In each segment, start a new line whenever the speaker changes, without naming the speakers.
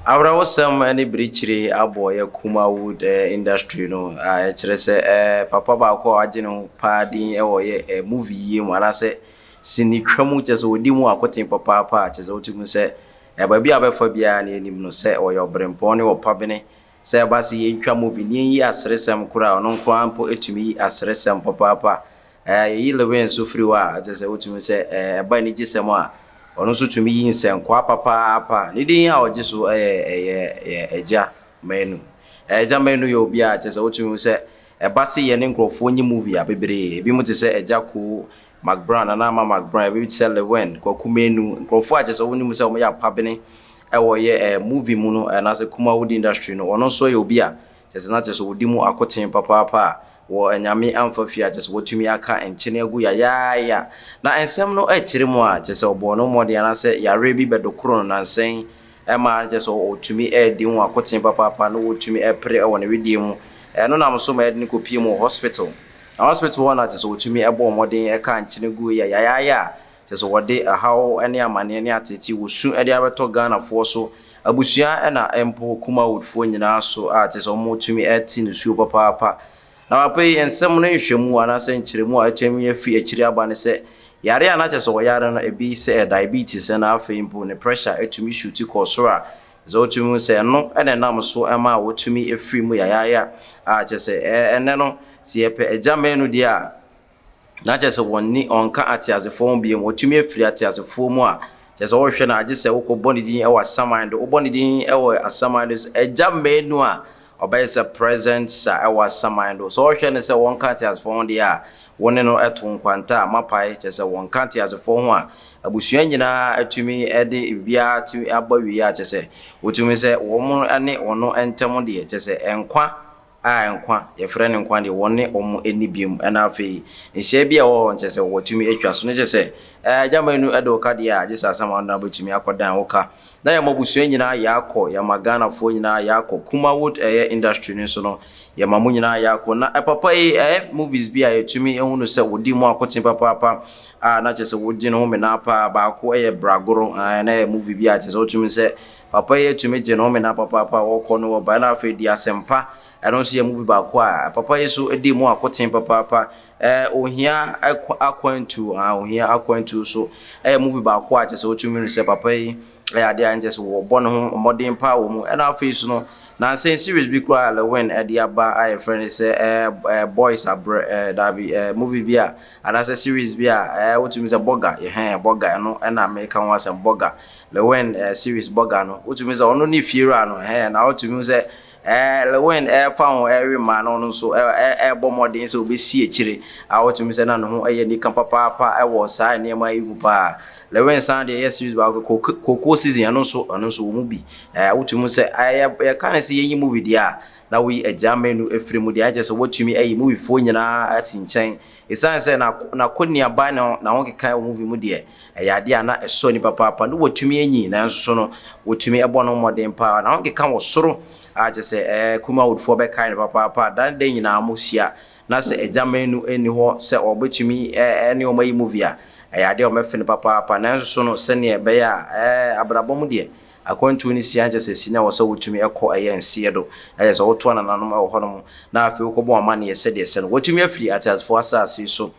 Awerɛhosɛm ne birikyiri abɔ yɛ Kumawood industry no a ɛkyerɛ sɛ papa baako a wagye ne ho paa din wɔ yɛ movie yie mu anaasɛ sinitwa mu, kyerɛ sɛ ɔdi mu akoten papaapa a kyerɛ sɛ wotumi sɛ baabi a bɛfa biara ne anim no sɛ ɔyɛ ɔberempɔn ne ɔpabene. Sɛ ɛba sɛ yɛntwa movie ne yɛnyi aseresɛm koraa, ɔno nko ara mpo tumi yi aseresɛm papaapa. Yɛyi Lewin nso firi hɔ a, kyerɛ sɛ wotumi sɛ ɛba anigyesɛm a, ɔno nso tumi yi nsɛnkwaa papaapa. Ne din a ɔgye so yɛ ɛyɛ Agya Manu. Agya Manu yɛ obi a kyerɛ sɛ wotumi sɛ ɛba sɛ yɛne nkurɔfoɔ nyi movie a bebree, ebi mu te sɛ Agya Koo, McBrown, Nana Ama McBrown, ebi te sɛ Lewin, Kwaku Manu, nkurɔfoɔ a kyerɛ sɛ wonim sɛ wɔyɛ apabene ɛwɔ yɛ movie mu no anaasɛ Kumawood industry no, ɔno nso yɛ obi a kyerɛ sɛ na kyerɛ sɛ ɔdi mu akoten papaapa a wɔ Nyame amfa fie a kyerɛ sɛ wɔtumi aka nkyene agu yayaaya. Na nsɛm no akyerɛ mu a kyerɛ sɛ ɔbɔɔ no mmɔden anaasɛ yare bi bɛdokoro no nansɛn ɛma kyerɛ sɛ ɔtumi ɛredi ho akoten papaapa na wɔtumi ɛpere ɛwɔ ne wedeɛ mu. Ɛno nam so ma yɛde no kɔpie mu wɔ hospital. Na hospital hɔ na kyerɛ sɛ wɔtumi ɛbɔɔ mmɔden ɛka nkyene gu yayaaya a kyerɛ sɛ wɔde ɛhaw ne amanneɛ ne atete wɔsu de abɛtɔ Ghanafoɔ so, abusua ɛna mpo Kumawoodfoɔ nyinaa so a kyerɛ sɛ wɔtumi ɛte nsuo papaapa. Na papa yi nsɛm no nhwɛmu anaasɛ nkyerɛmu a ɛtumi afiri akyiri aba ne sɛ yare a na kyerɛ sɛ ɔyare no ebi sɛ diabetes, na afei mpo ne pressure ɛtumi shoot kɔ soro a sɛ wotumi sɛ ɛno ɛna ɛnam so ɛma a wɔtumi afiri mu yayaaya a kyerɛ sɛ ɛnɛ no sɛ yɛpɛ Agya Manu deɛ a, na kyerɛ sɛ wɔnni ɔnka ateasefoɔ ho bio. Wɔtumi afiri ateasefoɔ mu a kyerɛ sɛ wɔhwɛ no agye sɛ wokɔbɔ ne din ɛwɔ asaman do, wobɔ ne din ɛwɔ asaman do sɛ Agya Manu a, ɔbɛyɛ sɛ present sa ɛwɔ asaman do. Sɛ wɔhwɛ no sɛ wɔnka ateasefoɔ ho deɛ a, wɔne no ɛto nkwanta a mapae kyerɛ sɛ wɔnka ateasefoɔ ho a, abusua nyinaa atumi de biribiara tumi aba wie a kyerɛ sɛ wɔtumi sɛ wɔn ne wɔn ntam deɛ kyerɛ sɛ nkwa a nkwa yɛfrɛ no nkwa deɛ, wɔne wɔn ani biom. Ɛna afei nhyɛ bi a ɛwɔ hɔ nkyɛ sɛ wɔtumi atwa so no kyerɛ sɛ Agya Manu ɛde wo ka deɛ a, agye sɛ asɛm a bɛtumi akɔdan wo ka. Na yɛma abusua nyinaa yɛakɔ, yɛma Ghanafoɔ nyinaa yɛakɔ, Kumawood ɛyɛ industry no nso no, yɛma mo nyinaa yɛakɔ. Na papa yi ɛyɛ movies bi a yɛtumi ehu no sɛ wɔdi mu akoten papaapa a na kyerɛ sɛ wɔgye ne ho menaa paa. Baako ɛyɛ Bragoro, na ɛyɛ movie bi a kyerɛ sɛ wɔtumi sɛ papa yi atumi gye ne ho menaa papaapa a wɔkɔ no wɔba. Ɛna afei di asɛmpa, ɛno nso yɛ movie baako a papa yi so di mu akoten papaapa. Ohia Akwantu, Ohia Akwantu so ɛyɛ movie baako a kyerɛ sɛ wɔtumi no sɛ papa yi ɛyɛ adeɛ a nkyɛ sɛ wɔbɔ ne ho mmɔden paa wɔ mu. Ɛna afei so no nansa series bi koraa Lewin ɛde aba a yɛfrɛ no sɛ ɛɛ ɛɛ Boys Abrɛ, dabi, movie bi a anaasɛ series bi a wotumi sɛ Bɔga yɛhɛn Bɔga, ɛno ɛna meka ho asɛm. Bɔga, Lewin series Bɔga no, wotumi sɛ ɔno ne fiewura no ɛhɛn na wotumi sɛ Lewin ɛfa ho ɛwe ma na ɔno nso ɛbɔ mmɔden sɛ obɛsi akyire a wotumi sɛ na ne ho ɛyɛ nika papaapa ɛwɔ saa nneɛma yi mu paa. Lewin san deɛ ɛyɛ series baako, Koko Season, ɛno nso wɔ mu bi. Wotumi sɛ ɛyɛ yɛka ne sɛ yɛnyi movie deɛ a na woyi Agya Manu afiri mu deɛ, akyerɛ sɛ wɔtumi ayi moviefoɔ nyinaa asi nkyɛn, ɛsiane sɛ n'akɔneaba na ho keka wɔ movie mu deɛ, ɛyɛ adeɛ a na ɛsɔ nipa paapa ne wɔtumi anyi. Nanso so no wɔtumi ɛbɔ no mmɔden paa na ho keka wɔ soro a kyerɛ sɛ Kumawoodfoɔ bɛkae no papaapa dan dan nyinaa mo hyia. Na sɛ Agya Manu ani hɔ sɛ ɔbɛtumi ɛne wɔn ayi movie a, ɛyɛ adeɛ a wɔbɛfɛ no papaapa. Nanso so no sɛneɛ ɛbɛyɛ a abrabɔ mu deɛ akwantuo no sia nkyɛ sɛ si na wɔ sɛ wotumi ɛkɔ ɛyɛ nseɛ do, ɛyɛ sɛ wotoa nananom ɛwɔ hɔnom na afei wokɔbɔ amanneɛ sɛdeɛ sɛ no wɔtumi afiri ateasefoɔ asase so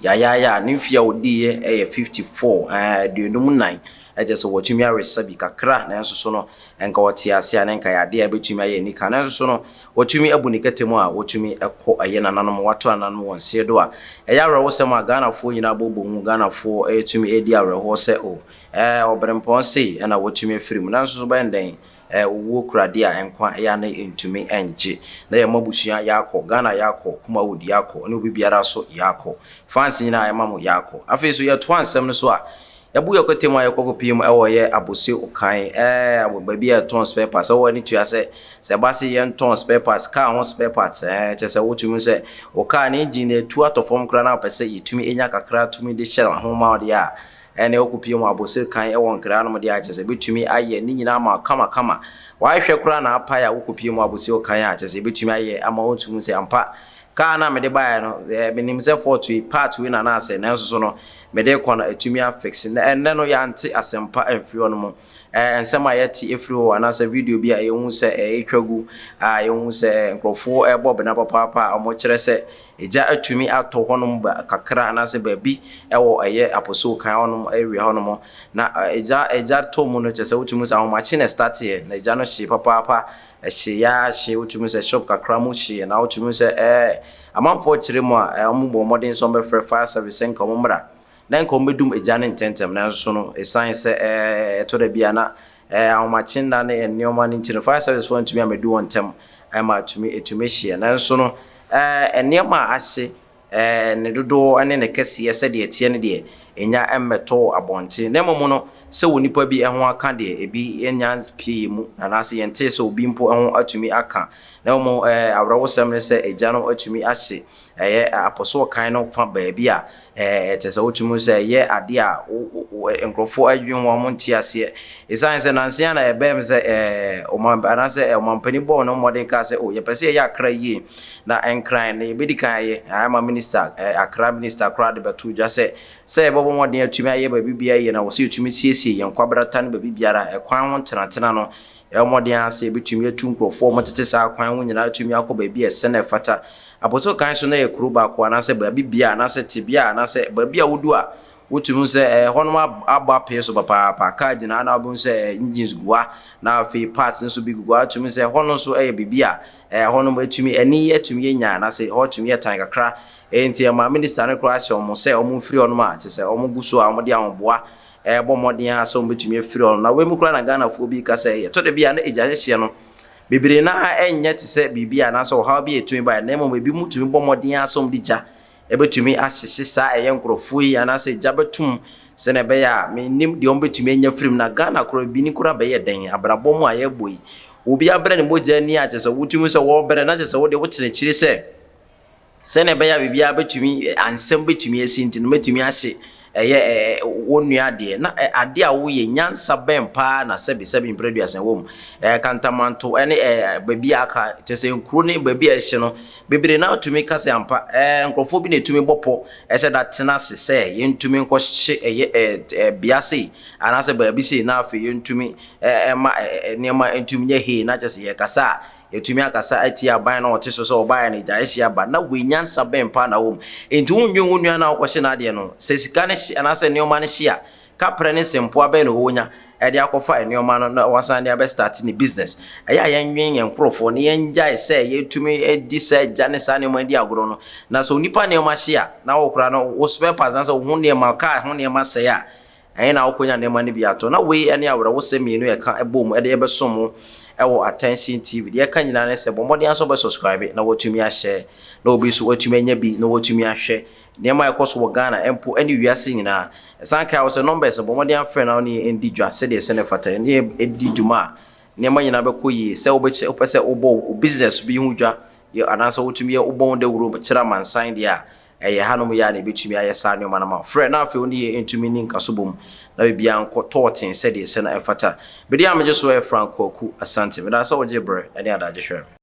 yayaaya. Ne mfeɛ a ɔdiiɛ ɛyɛ 54, 54, ɛkyɛ sɛ wɔtumi aresa bi kakra. Nanso so no nka wɔte ase a ne nka yɛ adeɛ a ɛbɛtumi ayɛ nika. Nanso so no wɔtumi abu ne kɛtɛ mu a wɔtumi ɛkɔ ɛyɛ nananom, wato nananom wɔn nseɛ do a ɛyɛ awerɛhosɛm a Ghanafoɔ nyinaa bɔbɔ mu, Ghanafoɔ ɛtumi ɛdi awerɛhoɔ sɛ o ɔberempɔn sei ɛna wɔtumi afiri mu. Nanso so bɛn dɛn, owuo kuradeɛ a nkwa ɛyɛ a ne ntumi ngye. Na yɛma abusua yɛakɔ, Ghana yɛakɔ, Kumawood yɛakɔ, ne obi biara so yɛakɔ, fans nyinaa yɛma mo yɛakɔ. Afei so yɛtoa nsɛm no so a yɛbu yɛ kɔtɛ mu a yɛkɔ kɔpie mu ɛwɔ yɛ Abose Okan, baabi a yɛtɔn spare parts. Ɛwɔ ne tua sɛ ɛba se yɛntɔn spare parts, car ho spare parts, kyerɛ sɛ wotumi sɛ wo car ne engine etu atɔ fam koraa na wopɛ sɛ yɛtumi enya kakra tumi de hyɛ ahoma deɛ a, ɛne wokɔpie mu Abose Kan ɛwɔ Nkraa no mu deɛ a, kyerɛ sɛ bɛtumi ayɛ ne nyinaa ma kamakama. Wahwɛ koraa na apae a, wokɔpie mu Abose Okan a, kyerɛ sɛ yɛbɛtumi ayɛ ama wɔntumi sɛ ampa. Kaa no a mede baeɛ no, menim sɛ fault yi, part wei na na asɛe, nanso so no, mede rekɔ no, atumi afixe. Na ɛnnɛ no, yɛante asɛmpa amfiri hɔ nom. Nsɛm a yɛte afiri hɔ anaasɛ video bi a yɛhu sɛ ɛretwa gu a yɛhu sɛ nkurɔfoɔ rebɔ bena papaapa a wɔkyerɛ sɛ egya atumi atɔ hɔnom kakra anaasɛ baabi wɔ ɛyɛ Apostle kan hɔnom area hɔnom. Na egya egya tɔ mu no kyerɛ sɛ wotumi hu sɛ ahomakye na ɛstarteɛ na egya no hyee papaapa. Ɛhyeeɛ ara hye, wotumi hu sɛ shop kakra mu hyeeɛ na wotumi hu sɛ ɛɛ amanfoɔ kyerɛ mu a wɔbɔ mmɔden sɛ wɔbɛfrɛ fire service sɛ nka wɔmmra na nka wɔmmɛdum egya no ntɛmntɛm nanso no ɛsiane sɛ ɛɛ ɛtɔ da bi a na ɛɛ ahomakye nna ne nneɛma no nti no fire service foɔ antumi ammɛdu hɔ ntɛm ma atumi ɛtumi hyeɛ nanso no ɛɛ nneɛma a ahye Ɛɛ, ne dodoɔ ne ne kɛseɛ sɛdeɛ ɛteɛ no deɛ, ɛnnya mmɛtɔɔ abɔnten, na mmom no, sɛ onipa bi ho aka deɛ, ebi nnya mpueeɛ mu, anaasɛ yɛntee sɛ obi mpo ho atumi aka, na mmom ɛɛ, awerɛhosɛm ne sɛ Agya no atumi ahye ɛyɛ apɔsoɔ kan no fa baabi a, ɛɛ, kyerɛ sɛ wotumi hu sɛ ɛyɛ adeɛ a wo, wo, nkurɔfoɔ adwene ho a wɔnte aseɛ. Ɛsiane sɛ nansa yi ara na ɛbɛɛm sɛ ɛɛ, ɔman, anaasɛ ɔmampanin bɔɔ ne ho mmɔden kaa sɛ, o, yɛpɛ sɛ yɛyɛ Accra yie, Na Nkran no yɛbɛdi kan ayɛ, ama minista, Accra minista koraa de bɛtoo dwa sɛ, sɛ yɛbɛbɔ mmɔden atumi ayɛ baabi biara yie no, ɛwɔ sɛ yɛtumi siesie yɛn kwabrata ne baabi biara, ɛkwan ho ntenatena no, yɛbɔ mmɔden ara sɛ yɛbɛtumi atu nkurɔfoɔ a wɔtete saa kwan ho nyinaa atumi akɔ baabi a ɛsɛ na ɛfata. Apostle kan so na ɛyɛ kuro baako anaasɛ baabi bea anaasɛ tebea anaasɛ baabi a wodu a wotumi hu sɛ ɛhɔnom abɔ apee so papaapa, kaa gyina ha na wobɛhu sɛ engines gu ha na afei parts nso bi gugu ha, wotumi hu sɛ ɛhɔ no nso yɛ biribi a Ɛhɔnom atumi, ani atumi anya anaasɛ ɛhɔ atumi yɛ tan kakra. Enti ɛmaa minista no koraa hyɛ wɔn sɛ wɔmfiri hɔnom a kyerɛ sɛ wɔgu so a wɔde ahoboa rebɔ mmɔden ara sɛ wɔbɛtumi afiri hɔnom. Na wei mu koraa na Ghanafoɔ bi ka sɛ ɛtɔ da bi a na egya hyehyeɛ no bebree no ara ɛnyɛ te sɛ biribi a anaasɛ ɔhaw bi a ɛtumi baeɛ na mmom ebinom tumi bɔ mmɔden ara sɛ wɔde gya Ɛbɛtumi ahyehye saa ɛyɛ nkorɔfoɔ yi anaasɛ gya bɛtom sɛdeɛ ɛbɛyɛ a mennim deɛ wɔbɛtumi anya firi mu na Ghana koraa bibini koraa bɛyɛ dɛn abrabɔ mu a yɛrebɔ yi obi abrɛ ne mogya ani a kyerɛ sɛ wotumi sɛ wɔrebrɛ na kyerɛ sɛ wodeɛ wotena akyire sɛ sɛdeɛ ɛbɛyɛ a biribiara bɛtumi ansɛm bɛtumi asi nti no mɛtumi ahye ɛyɛ wo nua adeɛ na adeɛ a woyɛ nyansa bɛn paa na sɛbi sɛbi mprɛ aduasa wɔ mu kantamanto ɛne baabi a aka kyɛ sɛ nkuro ne baabi a ɛhye no bebree na atumi ka sɛ ampa nkurɔfoɔ bi na ɛtumi bɔ pɔ ɛsɛ da tena ase sɛ yɛntumi nkɔhye ɛyɛ bea sei anaasɛ baabi sei na afei yɛntumi ɛma nneɛma ntumi nyɛ hei na kyɛ sɛ yɛkasa a Yɛatumi akasa atia aban no a ɔte so sɛ ɔbaeɛ no, gyae hye aba. Na wei nyansa bɛn paa na wɔ mu? Enti wonnwen wo nua no a wokɔhye n'adeɛ no ho? Sɛ sika no hye anaasɛ nneɛma no hye a, kaprɛ ne nsɛmpoa bɛn na ɔnya de akɔfa nneɛma no na wasan de abɛstarte ne business? Ɛyɛ a yɛnnwen yɛn nkorɔfoɔ na yɛngyae sɛ yɛtumi di saa gya ne saa nneɛma yi di agorɔ no. Na sɛ onipa nneɛma hye a, na wo koraa no wo spare parts anaasɛ wo ho nneɛma, car ho nneɛma sɛe a, Ɛhe na wokonya nneɛma no bi atɔ? Na wei ne awerɛhosɛm mmienu a ɛka bom de rebɛsom wo wɔ Attention TV. Deɛ ɛka nyinaa ne sɛ, bɔ mmɔden ara sɛ wobɛ subscribe na woatumi ahyɛ na obi nso watumi anya bi na watumi ahwɛ nneɛma a ɛkɔ so wɔ Ghana mpo ne wiase nyinaa. Ɛsan kae wo sɛ numbers no, bɔ mmɔden afrɛ na wo ne yɛn ndi dwa sɛdeɛ ɛsɛ na ɛfata. Yɛne yɛn di dwuma a, nneɛma nyinaa bɛkɔ yie. Sɛ wopɛ sɛ wobɔ wo business bi ho dwa anaasɛ wotumi yɛ wobɔ ho dawuro kyerɛ amansan deɛ a, Ɛyɛ hanom yi ara na yɛbɛtumi ayɛ saa nneɛma no ama wo. Frɛ na afei wo ne yɛn ntumi nni nkasobɔ mu na biribiara nkɔ tɔɔten sɛdeɛ ɛsɛ na ɛfata. Me din a megye so yɛ Frank Kwaku Asante. Meda ase sɛ wogyee berɛ ne adagye hwɛɛ me.